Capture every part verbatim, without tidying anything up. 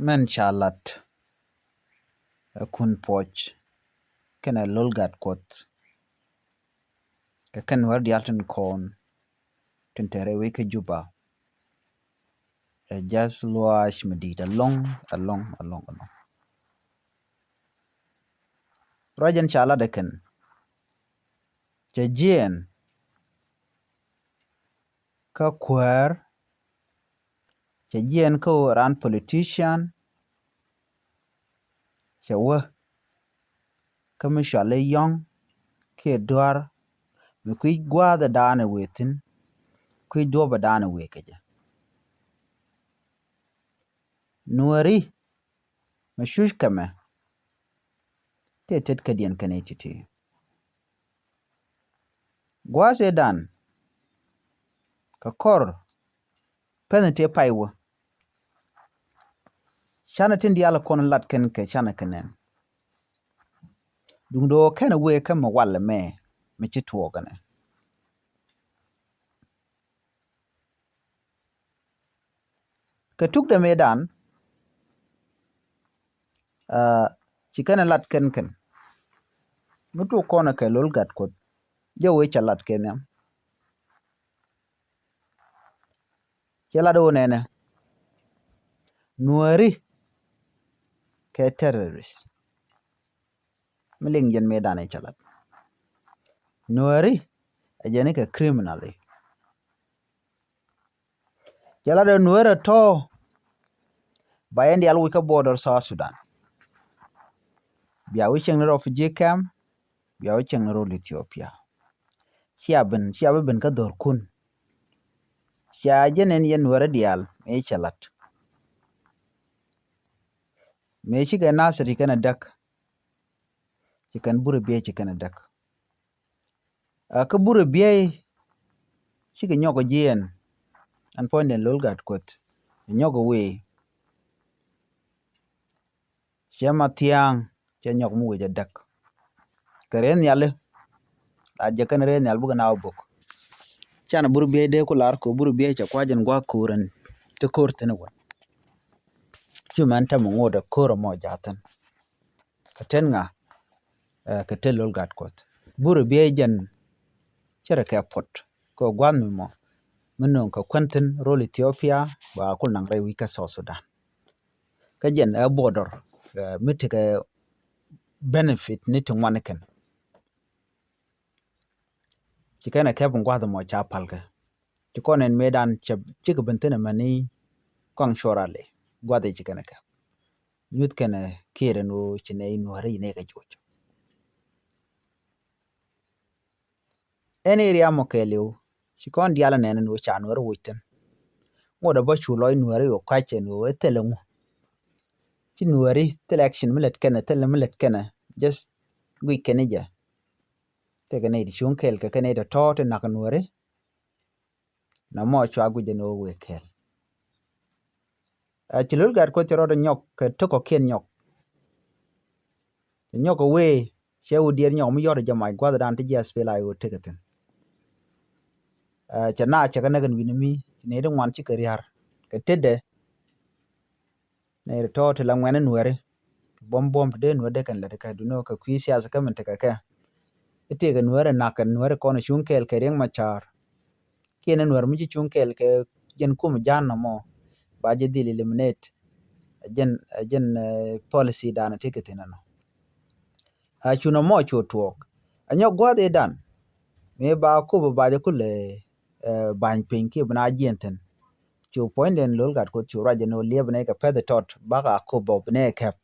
Mɛn ca lat ɛ Kun Puɔc kɛnɛ Lol Gatkuɔth kɛ kɛn wär diaal tin kɔn tin tɛrɛ wec kä Juba. Ɛ jath luaac mi di̱i̱t ɛlɔ̱ŋ, ɛlɔ̱ŋ, ɛlɔ̱ŋ, ɛlɔ̱ŋ. Ruac ɛn ca lat ɛ kɛn cɛ jiɛɛn kä kuäär, cɛ jiɛɛn kä ɣöö raan politician, cɛ wä kä mi cuali yɔ̱ŋ kiɛ dua̱r mi kui̱ gua̱a̱th ɛ daanɛ wëë thi̱n, kui̱ duɔ̱p ɛ daanɛ wëë kɛ jɛ. Nuääri mi cuc kɛmɛ tëë tet kädiɛn kɛnɛ ti̱ti̱. Gua̱a̱th ëëdan kɛ kɔr pɛn tëë pay wä. Canɛ tin diaal kɔn lat kɛn kɛ canɛ kɛ nɛn. Duŋdɛ ɣöö kɛn wëë kä mi walɛ mɛ mi ci tuɔɔk ɛnɛ. Kɛ tuk dɛ mëëdan, aa, ci kɛn lat kɛn kɛn. Mi tuk kɔn kɛ Lol Gatkuɔth jɛ wee ca lat kɛ nhiam. Cɛ lat wä nɛnɛ Nuääri kɛ terrorist. Mi liŋ jɛn mëëdan i̱ ca lat Nuääri ɛ jɛn i̱ kɛ criminal i̱. Cɛ lat ɛ Nuäär ɛ tɔ̱ ba yɛn diaal wi̱c kä border South Sudan. Bia wi̱c cieŋ ni refugee camp, bia wi̱c cieŋ ni rol Ethiopia. Cia ben, cia bi ben kä dhorkun. Cia jɛn ɛn yɛn Nuäär diaal mëë cɛ lat. Mëë cikɛ Nasir ci kɛn ɛ däk. Ci kɛn Burɛ Biey ci kɛn ɛ däk. Aa, kä Burɛ Biey cikɛ nyɔk jiɛn. Ɛn puɔ̱nydɛ Lol Gatkuɔth cɛ nyɔk wëë. Cɛ Mathiaŋ cɛ nyɔk mi wëë jɛ däk. Kɛ rɛy nhiali la jɛ kɛn rɛy nhial bikɛ na wä bök. Canɛ Burɛ Biey dee ku lar kɛ Burɛ Biey cɛ kua̱c ɛn gua̱a̱k ko̱r ɛn ti ko̱r thi̱n wä. Cu mɛn tɛmɛ ŋot ɛ ko̱r ɛmɔ ja̱thin. Kɛ ten ŋa? Ɛ, kɛ ten Lol Gatkuɔth. Burɛ Biey jɛn cɛ rɛ kɛ puɔt kɛ gua̱th mi mɔ mi nööŋ kɛ kuɛn thi̱n rol Ethiopia ba kul naŋ rɛy wi̱c kä South Sudan. Kä jɛn ɛ border, ɛ, mi tekɛ benefit ni ti ŋuan kɛn. Ci kɛn ɛ kɛp in gua̱th mɔ ca pal kɛ. Ci kɔn ɛn mëëdan cɛ cikɛ ben thi̱n ɛmɛni kɔaŋ cuɔrali gua̱th ci kɛn ɛ kɛp. Nyuth kɛn ɛ kiɛɛr ɛn ɣöö ci nɛy Nuääri yi nɛy kɛ joc. Ɛn area mɔ kɛɛliw ci kɔn diaal ɛ nɛn ɛn ɣöö ca Nuääri woc thi̱n. Ŋot ɛ bä cu lɔc Nuääri ɣöö kac ɛn ɣöö ɛ thilɛ ŋu. Ci Nuääri thilɛ action mi lät kɛnɛ, thilɛ mi lät kɛnɛ, just guic kɛn i̱ jɛ. Tekɛ nɛy ti cuŋ kɛɛl kɛ kɛ nɛy tɔ̱tɔ̱ ti nak Nuääri. Nɔmɔ cua guic ɛn ɣöö wëë kɛɛl. Ɛ, ci Lol Gatkuɔth cɛ rɔɔdɛ nyɔk kɛ tek kɔ̱kiɛn nyɔk. Cɛ nyɔk kɛ wëë cɛ wä diɛɛr nyɔk mi yɔ̱t jɛ mac gua̱thdan ti ji̱ SPLA-IO tekɛ thi̱n. Ɛ, cɛ na cɛ kɛ näk ɛn wi̱ni mi ci nɛy ti ŋuan cikɛ ria̱r kɛ tetdɛ. Nɛy ti tɔ̱ ti la ŋuɛ̈ni Nuääri. Buɔ̱m buɔ̱m ti dee Nuääri dee kɛn lät kɛ duŋni kɛ kui̱ siasa kä min tekɛ kɛ. I̱ tëëkɛ Nuääri nak kɛ Nuääri kɔn cuŋ kɛɛl kɛ Riek Machar. Kiɛn Nuääri mi ci cuŋ kɛɛl kɛ jɛn kum ja̱a̱n nɔmɔ ba jɛ dhil eliminate. Ɛ jɛn, ɛ jɛn, ɛ, policy dan ti kɛ thi̱n ɛnɔ. A cu nɔmɔ cu tuɔɔk. A nyɔk gua̱a̱th i̱ dan. Mëë ba Akobo ba jɛ kulɛ, ɛ, ba̱ny piny kiɛ bi na jiɛn thi̱n. Cu puɔ̱nydɛn Lol Gatkuɔth cu ruac ɛn ɣöö liɛpɛ nɛy kɛ pɛ̈th tɔt bakɛ Akobo bi nɛy kɛp.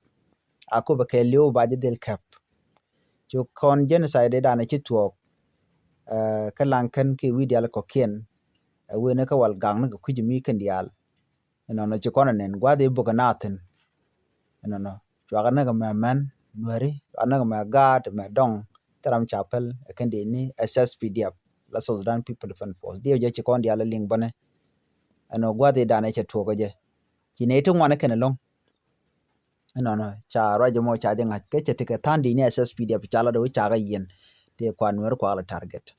Akobo kɛɛliw ba jɛ dhil kɛp. Cu kɔn genocide i̱ dan ci tuɔɔk. Ɛ, kä laŋ kɛn kiɛ wi̱i̱ diaal kɔ̱kiɛn. Ɛ, wen kä wal gakni kɛ kui̱c mi kɛn diaal. Ɛnɔnɔ ci kɔn ɛ nɛn gua̱th i̱ bukɛ na thi̱n. Ɛnɔnɔ cuakɛ näk mɛ mɛn Nuääri, cuakɛ näk mɛ gaat mɛ dɔŋ. Thil ram ca päl ɛ kɛn dee ni SSPDF, la South Sudan People Defense Force. Diɛw jɛ ci kɔn diaal ɛ liŋ bänɛ. Ɛnɔ gua̱th i̱ dan ɛ cɛ tuɔɔk ɛ jɛ. Ci nɛy ti ŋuan ɛ kɛn ɛlɔ̱ŋ. Ɛnɔnɔ ca ruac ɛmɔ ca jɛ ŋa̱c kä cɛ tekɛ tha̱a̱ŋ dee ni SSPDF ca la dee wä ca kɛ yiɛn. Tëë kua Nuääri kua la target.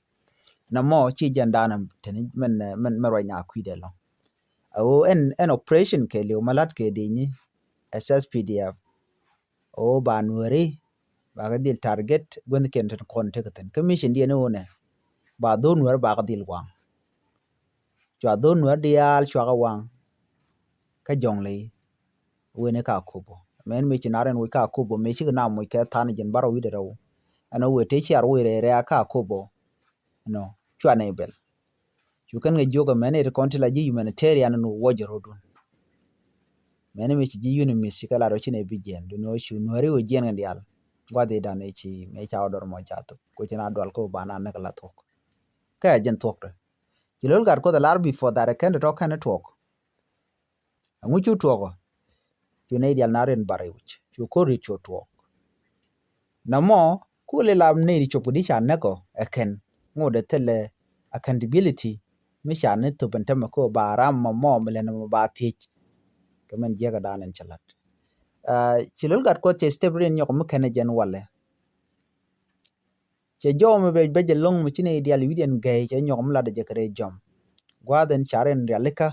Nɔmɔ ci jɛn daanɔ teni mɛn, mɛn, mɛn ruac na kui̱dɛ lɔ. A ɣöö ɛn, ɛn operation kɛɛliw ma la̱t kɛ dee nyi. S S P D F. O ba nuɛri ba kɛ dhil target guäthkiɛn tin kɔn tekɛ thi̱n kä mission diɛn iwunɛ ba dhon nuɛri ba kɛ dhil waŋ. Cua dhon nuɛri diaal cua kɛ waŋ kä jɔŋli wen i̱ ka kobo. Mɛn mi ci nar ɛn wi̱c ka kobo mi cikɛ nam muc kɛ than ji̱n barɔ wi̱dɛ rɛw. Ɛn wee te ciar wi̱i̱ rɛy rɛy a ka kobo. Nɔ cua nɛy bɛl. Cu kɛn kɛ jiök ɛmɛn i̱ ti kɔn ti la ji̱ humanitarian ni wä jɛ rɔ̱dun. Mɛn mi ci ji̱ UNMISS ci kɛ lat rɔ ci nɛy bi jiɛn duni wä cu nuɛri wä jiɛn kɛn diaal. Gua̱th i̱ dan i̱ ci mɛ ca wä dɔr mɔ ca thok ko ci na dual kä wä ba na näk la thuɔk. Kɛ a jiɛn thuɔk tɔ ci lo̱l gat kuoth a lar before that ɛ kɛn tɔ kɛn tuɔk. Ɛŋu cu tuɔɔk ɔ? Cu nɛy dial na rin bar iwuc cu ko̱r rit cu tuɔɔk. Nɔmɔ ku lɛ la nɛy di cop kɛ di ca näk ɔ ɛ kɛn ŋot ɛ thilɛ accountability mi ca ni thop ɛn tämɛ kä ba ram mɔ mɔ mi lɛn mɔ ba thiec. Kɛ mɛn jiɛkɛ dan ɛn cɛ la̱t. Ci lo̱l gat kuɔth cɛ step rin nyɔk mi kɛn ɛ jɛn walɛ. Cɛ jɔw mi bɛ bɛ jɛ loŋ mi ci nɛy dial wi̱diɛn gɛy cɛ nyɔk mi latdɛ jɛ kɛ rɛy jɔm. Gua̱a̱th ɛn ca rin rialikä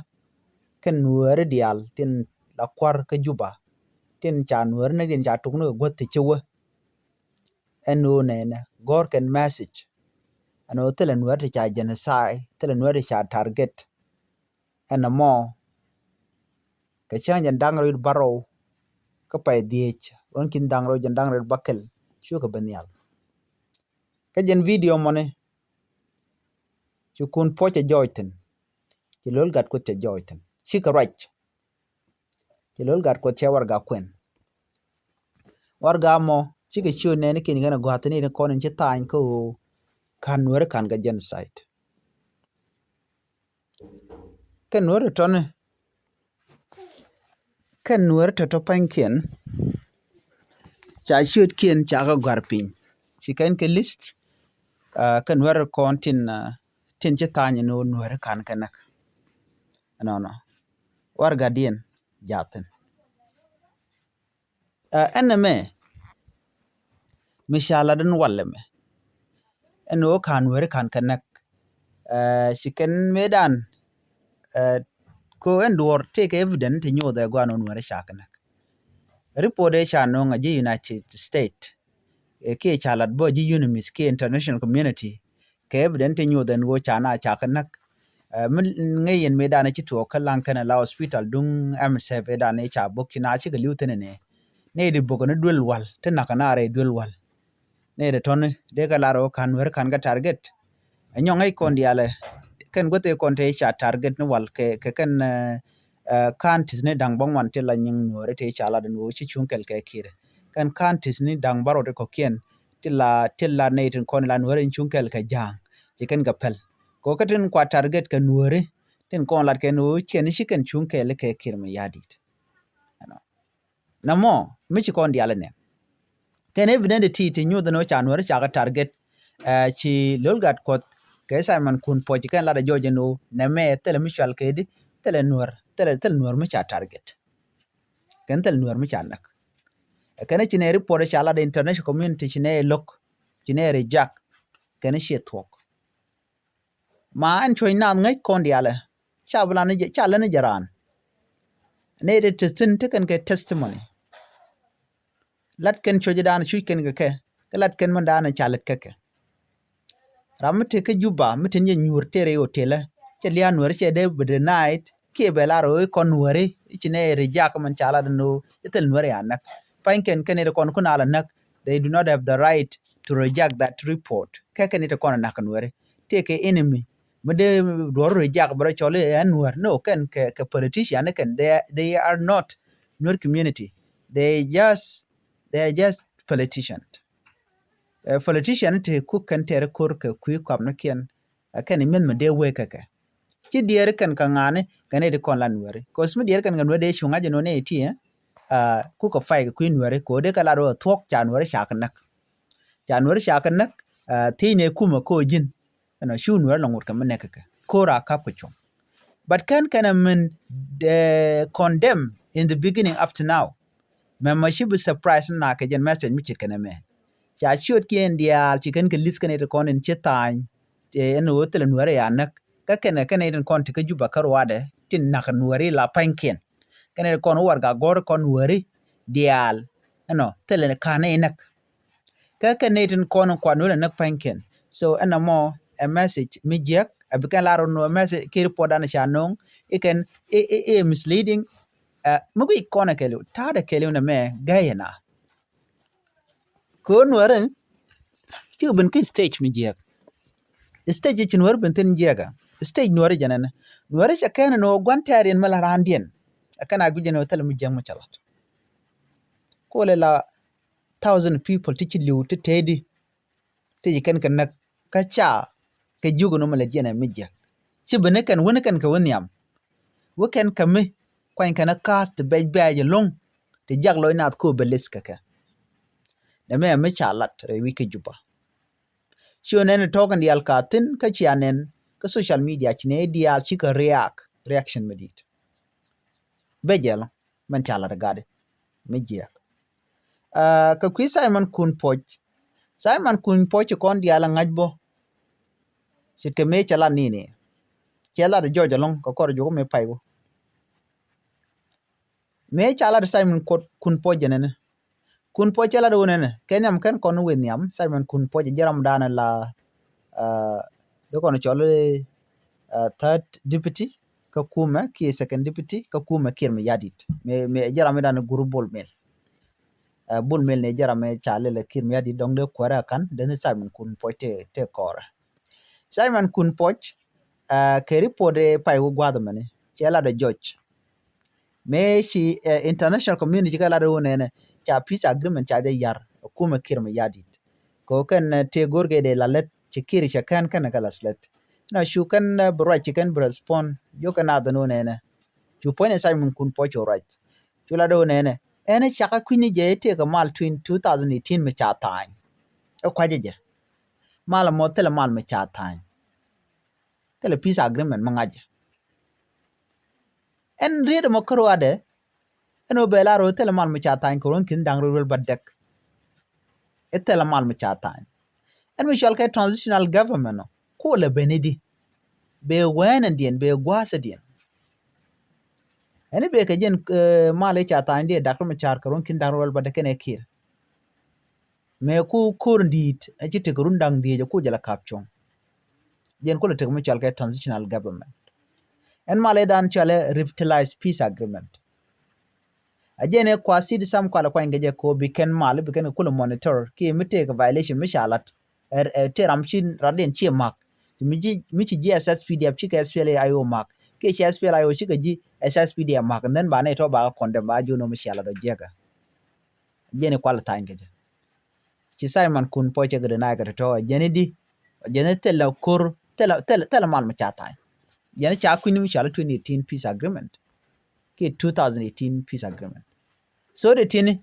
kɛn nuääri diaal tin la kua̱r kä Juba tin ca nuääri näk tin ca tuk ni kɛ guäth ti ci wä. Ɛn ɣöö nɛnɛ gɔ̱r kɛn message ɛn ɣöö thilɛ nuääri ti ca genocide, thilɛ nuääri ti ca target. Ɛn ɛmɔ kɛ cäŋ jɛn da̱ŋ rɛw bärɔw kä pay dhiec ruɔ̱n ki̱n da̱ŋ rɛw jɛn da̱ŋ rɛw bäkɛl. Cukɛ ben nhial kä jɛn video mɔni. Ci kun puɔ̱c cɛ jɔɔc thi̱n. Ci lo̱l gat kuoth cɛ jɔɔc thi̱n cikɛ ruac. Ci lo̱l gat kuoth cɛ warɛga kuɛn. Warɛga mɔ cikɛ ciö nɛɛni kiɛn kɛn a gɔ̱a̱th ni kɔn in ci tha̱a̱ny kä ɣöö ka̱n nuääri ka̱n kɛ genocide. Kɛn nuääri tɔ̱tɔ̱ni kɛn nuääri tɔ̱tɔ̱ pa̱nykiɛn. Ca ciötkiɛn ca kɛ gɔ̱a̱r piny ci kɛn kɛ list. Kɛn nuääri kɔn tin tin ci tha̱a̱ny ni wä nuääri ka̱n kɛ näk. Ɛnɔnɔ warɛgadiɛn jathin. Ɛn ɛmɛ mi ca lat ɛn walɛ mɛ. Ɛn ɣöö ka̱n nuääri ka̱n kɛ näk. Ci kɛn mëëdan ko ɛn duɔ̱ɔ̱r tëëkɛ evident ti nyothɛ gua̱a̱n ɣöö nuääri ca kɛ näk. Report ëë ca nöŋ a ji̱ United States kiɛ ca lat bä ji̱ UNMISS kiɛ international community kɛ evident ti nyothɛ ɛn ɣöö ca na ca kɛ näk. Mi ŋäc yɛn mëëdan ci tuɔɔk kä laŋ kɛn la hospital duŋ MSF ëëdan ëë ca bok ci na cikɛ li̱w thi̱n ɛnɛ. Nɛy di bok ni duel wal ti nak na rɛy duel wal. Nɛy di tɔni dee kɛ lar ɣöö ka̱n nuääri ka̱n kɛ target. Ɛ nyɔŋ ŋäc kɔn diaalɛ kɛn guäth ëë kɔn te ca target ni wal kɛ kɛn. Ka̱n ti̱th ni da̱ŋ bäŋuan ti la nyiŋ nuääri te ca lat ni ɣöö ci cuŋ kɛl kɛ kiɛt. Kɛn ka̱n ti̱th ni da̱ŋ bärɔw ti kɔ̱kiɛn ti la ti la nɛy tin kɔn la nuääri in cuŋ kɛl kɛ ja̱a̱ŋ ci kɛn kɛ pɛl. Kɛ ɣöö kä tin kua target kɛ nuääri tin kɔn lat kɛn ɣöö ciɛn ci kɛn cuŋ kɛl kɛ kiɛt mi ya̱di̱t. Nɔmɔ mi ci kɔn diaal inɛ kɛn evident ti ti nyuth ni wä ca nuääri ca kɛ target. Ci lo̱l gat kuɔth kɛ Simon kun puɔc kɛn lat a jɔɔc ɛn ɣöö nɛmɛ thilɛ mi cual kɛ di thilɛ nuäär thilɛ thilɛ nuäär mi ca target. Kɛn thilɛ nuäär mi ca näk. Kɛn ci nɛ report ca lat international community ci nɛ lo̱k ci nɛ reject. Kɛn ciɛ thuɔ̱k. Ma ɛn cuɔ̱c naath ŋäc kɔn diaalɛ ca bi lan ca län jɛ raan. Nɛ ti testin ti kɛn kɛ testimony. Lat kɛn cuɔ̱cdan cuc kɛn kɛ kɛ kɛ lat kɛn mɛn dan ca lät kɛ kɛ. Ram mi te kä Juba mi tin jɛ nyuur tëë rɛy hotelä cɛ lia̱a̱ nuääri cɛ dee bi denied kiɛ bɛ lar ɣöö i̱ kɔn nuääri i̱ ci nɛ reject mɛn ca lat ɛn ɣöö i̱ thil nuääri a näk. Pa̱ny kɛn kɛn i̱ ti kɔn kun a la näk. They do not have the right to reject that report. Kɛ kɛn i̱ ti kɔn a näk nuääri tëë kɛ enemy mi dee duɔ̱ɔ̱r reject bɛ rɔ cɔl i̱ ɛ nuäär. No, kɛn kɛ kɛ politician kɛn they are not Nuer community. They just they are just politician. Politician ti kuk kɛn tɛri ko̱r kɛ kui̱ kɔapnikiɛn. Kɛn imi̱eth mi dee wee kɛ kɛ ci diɛɛri kɛn kɛ ŋa̱a̱ni kɛn iti kɔn la nuääri. Cause mi diɛɛri kɛn kɛ nuääri dee cuŋ a jɛ nuɔ̱ni iti kuk kɛ pay kɛ kui̱ nuääri kɛ ɣöö dee kɛ lat ɣöö thuɔ̱k ca nuääri ca kɛ näk. Ca nuääri ca kɛ näk. Thiecnɛ kumɛ ko̱ ji̱n ɛnɔ cu nuääri lɛ ŋot kɛ mi näk kɛ kɛ ko̱r a kap kɛ cuɔ̱ŋ. But kɛn kɛn ɛ min condemn in the beginning up to now. Mɛmɔ ci bi surprise na kɛ jɛn message mi ce̱tkɛ nɛmɛ. Ca ciötkiɛn diaal ci kɛn kɛ list kɛn iti kɔn in ci tha̱a̱ny. Ɛn ɣöö thilɛ nuääri ya näk kä kɛn kɛ kɛn iti kɔn ti kä Juba kä ruaadɛ tin nak nuääri la pa̱nykiɛn. Kɛn iti kɔn warɛga gɔ̱r kɔn nuääri diaal. Ɛnɔ thilɛ ka̱n nɛy näk. Kä kɛn nɛy tin kɔn kuan wälɛ näk pa̱nykiɛn. So ɛnɔ mɔ ɛ message mi jiäk, ɛ bi kɛn lar wä nɔ ɛ message kiɛ report dan ca no̱o̱ŋ. I̱ kɛn i̱, i̱, i̱ misleading. Ɛ mi guic kɔn ɛ kɛɛliw, ta̱a̱dɛ kɛɛliw nɛmɛ gɛy ɛna. Kɛ ɣöö Nuäärä cikɛ ben kä stage mi jiääk. Stage ci Nuäärä ben thi̱n jiääkä. Stage Nuäärä jɛn ɛnɛ. Nuäärä cɛ kɛn ɛn ɣöö gua̱n tɛɛriɛn mi la raandiɛn. Ɛ kɛn a guic ɛn ɣöö thilɛ mi jiääk mi cɛ lat. Kolɛ la thousand people ti ci li̱w ti tëëdi. Ti ci kɛn kɛ näk kä ca kɛ jiök ɛn ɣöö mi la jiɛn ɛ mi jiääk. Ci ben ni kɛn wä ni kɛn kɛ wä nhiam. Wä kɛn kɛ mi kuany kɛn ɛ ka̱a̱th ti bɛc bɛ̈ɛ̈c ɛlɔ̱ŋ ti jak lɔc naath ko̱ bɛ lith kɛ kɛ. Nɛmɛ mi ca lat rɛy wi̱c kä Juba. Ci ɣän ɛn tɔ̱ kɛn diaal ka thi̱n kä cia nɛn kä social media ci nɛ diaal cikɛ react, reaction mi di̱i̱t. Bɛ jɛ lɔ mɛn ca lat ɛ gatdi mi jiääk. Aa, kɛ kui̱ Simon Kun Puɔc. Simon Kun Puɔc ci kɔn diaal ɛ ŋa̱c bä. Ce̱tkɛ mëë cɛ lat nini. Cɛ lat ɛ jɔc ɛlɔ̱ŋ kɛ kɔr juɔk mëë pay wä. Mëë ca lat Simon Kun Puɔc jɛ nɛnɛ. Kun Puɔc cɛ lat wä nɛnɛ kɛ nhiam kɛn kɔn wee nhiam. Simon Kun Puɔc jɛ jɛ ram dan la, aa, dee kɔn cɔl, aa, third deputy kä kumɛ kiɛ second deputy kä kumɛ Kiir Mayardit. Mëë, mëë jɛ ram dan gur Bol Mel. Aa, Bol Mel ni jɛ ram mëë ca lɛl Kiir Mayardit dɔ̱ŋ dee kuäärä kan dee ni Simon Kun Puɔc tëë, tëë kɔrɛ. Simon Kun Puɔc, aa, kɛ report ëë pay wä gua̱a̱th ɛmɛni cɛ lat ɛ jɔc. Mëë ci, ɛ, international community kɛ lat ɛ wä nɛnɛ ca peace agreement ca jɛ yar ɛ kumɛ Kiir Mayardit. Kɛ ɣöö kɛn, ɛ, tëë go̱r kɛ dee la lät ci Kiir cɛ kɛn kɛn kɛ la lät. Nɔ cu kɛn, ɛ, bi ruac ci kɛn bi respond. Jiök kɛn nath ɛn wä nɛnɛ cu puɔ̱ny ɛ Simon Kun Puɔc cu ruac. Cu lat ɛ wä nɛnɛ ɛn cakɛ kui̱ni jɛ tëëkɛ mal twin two thousand eighteen mi ca tha̱a̱ny. Ɛ kuacä jɛ mal ɛmɔ thilɛ mal mi ca tha̱a̱ny. Thilɛ peace agreement mi ŋa̱cä. Ɛn riet ɛmɔ kä ruaadɛ ɛn ɣöö bɛ lar ɣöö thilɛ mal mi ca tha̱a̱ny kɛ ruɔ̱n ki̱n da̱ŋ rɛw wäl bädäk. Ɛ thilɛ mal mi ca tha̱a̱ny. Ɛn mi cɔal kɛ transitional government ɔ kolɛ ben i̱di? Bɛ wɛɛnɛdiɛn, bɛ gua̱a̱thädiɛn? Ɛn i̱ bɛ kɛ jɛn, ɛ, mal i̱ ca tha̱a̱ny diɛ Doctor Machar kɛ ruɔ̱n ki̱n da̱ŋ rɛw wäl bädäk kɛnɛ Kiir. Mëë ku ko̱r in di̱i̱t ɛ ci tekɛ run da̱ŋ dhieec ɛ ku jɛ la ka̱p cuɔ̱ŋ. Jɛn kulɛ tekɛ mi cɔal kɛ transitional government. Ɛn mal ëë dan cɔalɛ revitalized peace agreement. A jɛn ëë kua citizen kualɛ kuany kɛ jɛ kɛ ɣöö bi kɛn mal bi kɛn kɛ kulɛ monitor kiɛ mi tekɛ violation mi ca lat. Ɛ, ɛ, tëë ram ci ratdiɛn ciɛ ma̱k. Mi ci, mi ci ji̱ SSPDF cikɛ SPLA-IO ma̱k kiɛ ci SPLA-IO cikɛ ji̱ SSPDF ma̱k. And then ba nɛy tɔ̱ ba kɛ condemn ba ji̱ wä nɔ mi cia lat ɔ jiɛkɛ. Jɛn ëë kualɛ tha̱a̱ny kɛ jɛ. Ci Simon Kun Puɔc cɛ kɛ deny kɛ tɔ̱tɔ̱ ɛ jɛn i̱di? Jɛn i̱ thilɛ ko̱r, thilɛ, thilɛ, thilɛ mal mi ca tha̱a̱ny. Jɛn i̱ ca kui̱ni mi cɔal i̱ twenty eighteen peace agreement kiɛ two thousand eighteen peace agreement. So dee ti̱ni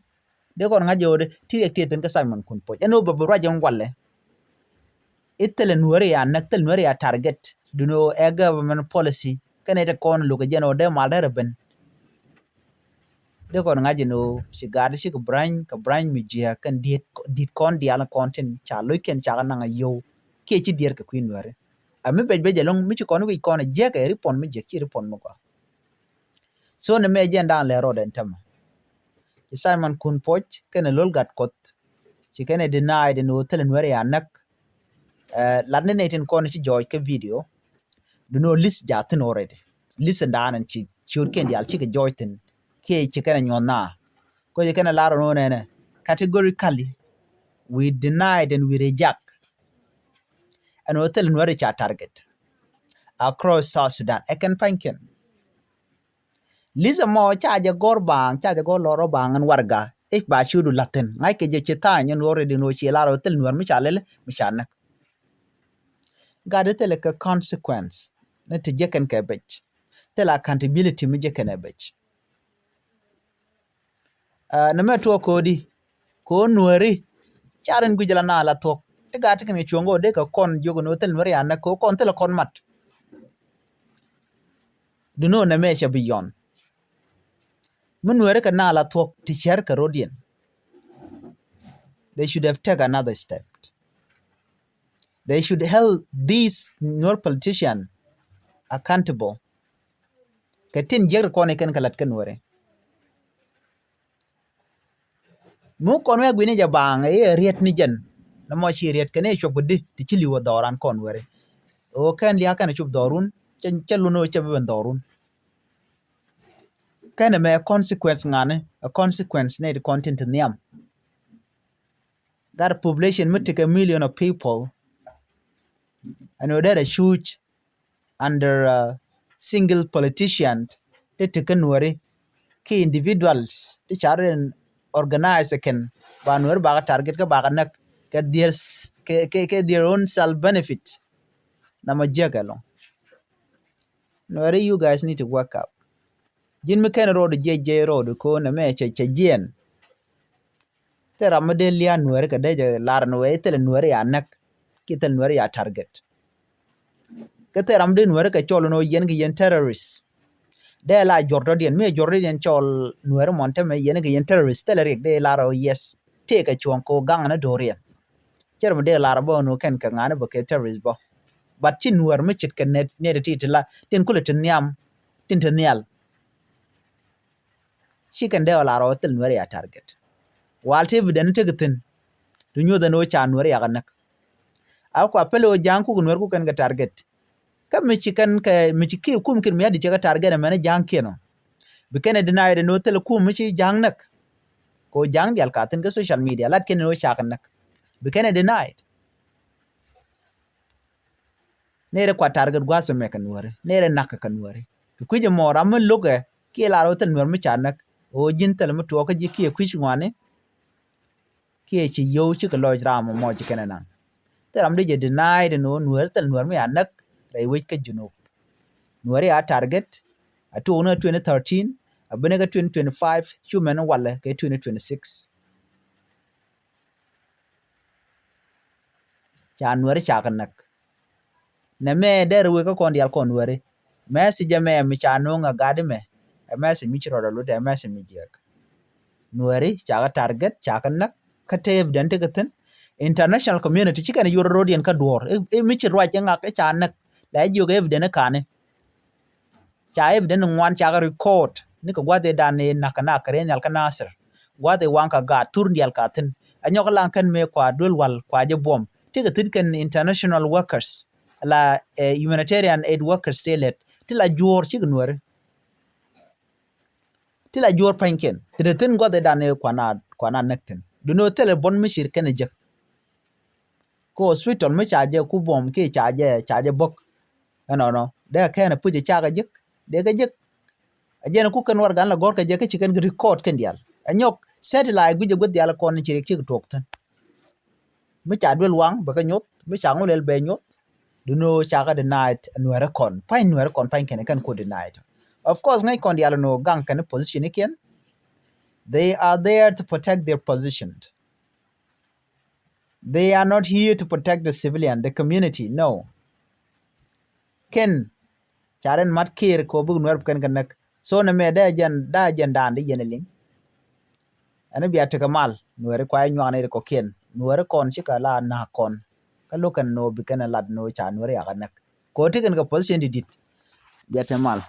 dee kɔn ŋa̱c jɛ ɣöö dee ti riɛk ti thi̱n kä Simon Kun Puɔc ɛn ɣöö bɛ bi ruac in walɛ. I̱ thilɛ Nuäri ya näk, thilɛ Nuäri ya target. Duno ɛ government policy kɛnɛ te kɔn lo̱k ɛ jɛn ɣöö dee mal derɛ ben. Dee kɔn ŋa̱c ɛn ɣöö ci gaat ci kɛ branch kɛ branch mi jiääk kɛn di̱t, di̱t kɔn diaal kɔn tin ca lo̱ckɛn ca kɛ naŋ a yio̱w kiɛ ci diɛɛr kɛ kui̱ Nuäri. A mi bec bec ɛlɔ̱ŋ mi ci kɔn wi̱c kɔn a jiääk ɛ ripɔn mi jiääk ci ripɔn mi gɔaa. So ni mɛ jɛn da̱a̱n lɛ rɔɔdɛ ɛn tämɛ. Ci Simon Kun Puɔc kɛnɛ Lol Gatkuɔth ci kɛnɛ deny ɛn ɣöö thilɛ Nuäri ya näk. Ɛ, lat ni nɛy tin kɔn ci jɔɔc kä video. Duno list ja thi̱n already. List in da̱a̱n ɛn ci ciötkiɛn diaal cikɛ jɔɔc thi̱n kiɛ ci kɛn ɛ nyuɔ̱th na. Kɔ ci kɛn ɛ lar ɛn ɣöö nɛnɛ, categorically we denied and we reject ɛn ɣöö thilɛ Nuäri ca target across South Sudan. Ɛ kɛn pa̱nykiɛn. List ɛmɔ ca jɛ gɔ̱r baaŋ, ca jɛ gɔ̱r lɔr ɔ baaŋ ɛn warɛga. I̱ ba ciötdu la̱th thi̱n ŋa̱ckɛ jɛ ci tha̱a̱ny ɛn ɣöö already ɛn ɣöö ci lar ɣöö thilɛ Nuäär mi ca lɛl mi ca näk. Gat i̱ thilɛ kɛ consequence ni ti jɛ kɛn kɛ bec. Thilɛ accountability mi jɛ kɛn ɛ bec. Aa, nɛmɛ tuɔɔk ko̱di kɛ ɣöö Nuääri ca rin guic ala na la thuɔ̱k. Ti gat ti kɛn kɛ cuɔ̱ŋ kɛ ɣöö dee kɛ kɔn jiök ɛn ɣöö thilɛ Nuääri ya näk kɛ ɣöö kɔn thilɛ kɔn mat. Duno nɛmɛ cɛ bi yɔn. Mi Nuääri kɛ na la thuɔ̱k ti cär kɛ rɔ̱diɛn. They should have take another step. They should hold these Nuer politician accountable. Kɛ tin jiäk ri kɔn ikɛn kɛ lat kä Nuääri. Mi wä kɔn wä guini jɛ baaŋ i̱ ɛ riɛt ni jɛn. Nɔmɔ ci riɛt kɛn i̱ cuɔp kɛ di ti ci li̱w ɛ dhɔran kɔn weri. Ɣöö kɛn lia̱a̱ kɛn ɛ cup dhɔrun cɛ, cɛ lun ɣöö cɛ bi ben dhɔrun. Kɛn ɛmɛ ɛ consequence ŋani, ɛ consequence nɛy ti kɔn tin ti nhiam. Gat a population mi tekɛ million of people. Ɛn ɣöö derɛ cuc under a single politician ti ti kä nuɔri ki individuals ti car in organize kɛn ba nuɔri bakɛ target kä bakɛ näk kɛ their s- kɛ kɛ kɛ their own self benefit. Namɔ jiäk ɛlɔŋ. Nuɔri, you guys need to wake up. Ji̱n mi kɛn road jiɛc jiɛc road ko̱n ɛmɛ cɛ cɛ jiɛn. Thil ram mi dee lia̱a̱ nuääri kɛ dee jɛ lar ni wee thilɛ nuääri ya näk kiɛ thilɛ nuääri ya target. Kä thilɛ ram mi dee nuääri kɛ cɔl ni wee yɛn kɛ yɛn terrorist. Dee la jɔr tɔ̱diɛn mi jɔr tɔ̱diɛn cɔl nuääri mɔn tämɛ yɛn kɛ yɛn terrorist thilɛ riɛk dee lar ɔ yes. Tëëkɛ cuɔ̱ŋ kɛ wä gaŋ ni do̱riɛn. Cɛ ram mi dee lar bä ni wee kɛn kɛ ŋa̱ni bä kɛ terrorist bä. But ci nuäär mi ce̱tkɛ nɛt nɛt ti ti la tin kulɛ ti nhiam tin ti nhial. Ci kɛn dee ɔ lar ɔ thil nuɛri ya target. Wal ti evidence tekɛ thi̱n. Tu nyuɔth ɛn ɣöö ca nuɛri yakɛ näk. A kua pɛl ɣöö ja̱a̱ŋ kuk nuɛr kuk kɛn kɛ target. Kä mi ci kɛn kɛ mi ci kiɛ kum kiɛn mi adit cɛ kɛ target ɛmɛn ja̱a̱ŋ kiɛn ɔ. Bi kɛn ɛ deny ɛn ɣöö thil kum mi ci ja̱a̱ŋ näk. Kɛ ɣöö ja̱a̱ŋ diaal ka thi̱n kä social media lat kɛn ɛn ɣöö ca kɛ näk. Bi kɛn ɛ deny. Nɛrɛ kua target gua̱a̱th ɛmɛ kɛ nuääri nɛrɛ nakä kɛ nuääri. Kɛ kui̱c ɛmɔ ram mi lo̱kɛ kiɛ lar ɣöö thil nuäär mi ca näk ɣöö ji̱n thil mi tuɔɔkä ji̱ kiɛ kui̱c ŋuani. Kiɛ ci yio̱w cikɛ lɔc ram ɛmɔ ci kɛn ɛ naŋ. Thil ram di jɛ deny di ni ɣöö nuääri thil nuäär mi ca näk rɛy wec kä Junub. Nuääri a target a tuɔɔk ni kä twenty thirteen a bi ni kä twenty twenty-five cu mɛn walɛ kɛ twenty twenty-six. Ca nuääri ca kɛ näk. Nɛmɛ dɛr wek kä kɔn diaal kɔn nuääri. Message ɛmɛ mi ca no̱o̱ŋ ɛ gat ɛmɛ. Ɛ message mi ci rɔɔdɛ lut ɛ message mi jiɛk. Nuääri ca kɛ target ca kɛ näk. Kä te evidence tekɛ thi̱n. International community ci kɛn ɛ yuɔr ro̱diɛn kä duɔ̱ɔ̱r i̱ mi ci ruac i̱ ŋak i̱ ca näk. La jiök evidence i̱ ka̱ni. Ca evidence ŋuan cakɛ record ni kɛ gua̱th i̱ dan i̱ na̱k kɛ nak kɛ rɛy nhial kä Nasir. Gua̱th i̱ waŋ kɛ gaat thur diaal ka thi̱n. Ɛ nyɔk laŋ kɛn mëë kua duel wal kua jɛ buɔm. Ti kɛ thi̱n kɛn international workers la humanitarian aid workers ti lɛt ti la juɔ̱ɔ̱r cikɛ nuääri. Ti la juɔ̱ɔ̱r pa̱nykiɛn ti te thi̱n gua̱th i̱ dan i̱ kua na kua na näk thi̱n. Duni ɣöö thilɛ buɔ̱n mi cir kɛn i̱ jek. Kä hospital mi ca jɛ ku buɔm kiɛ ca jɛ ca jɛ bäk. Ɛnɔnɔ dee kɛn a puc a cakɛ jek dee kɛ jek. A jɛn a kuk kɛn warɛgakni la gɔ̱rkɛ jɛ kä ci kɛn kɛ record kɛn diaal. Ɛ nyɔk satellite guic a guic diaal kɔn ci riɛk cikɛ tuɔɔk thi̱n. Mi ca duel waŋ bɛ kɛ nyoth mi ca ŋu lɛl bɛ nyoth. Duni ɣöö cakɛ denied nuɛɛrä kɔn pa̱ny nuɛɛrä kɔn pa̱ny kɛn kɛn ku denied. Of course ŋäc kɔn diaal ni ɣöö gaŋ kɛn position ikiɛn. They are there to protect their position. They are not here to protect the civilian, the community, no. Kɛn ca rɛn mat Kiir kɛ ɣöö bikɛ nuɛɛr bi kɛn kɛ näk. So nɛmɛ dee jɛn dee jɛn da̱a̱n di yɛn iliŋ. Ɛn bia tekɛ mal nuɛɛri kua inyuak ni ri kɔkiɛn nuɛɛri kɔn cikɛ la na̱a̱k kɔn. Kä lo̱k kɛn ni ɣöö bi kɛn lat ni ɣöö ca nuɛɛri yakɛ näk kɛ ɣöö ti kɛn kɛ position di di̱t. Bia te mal.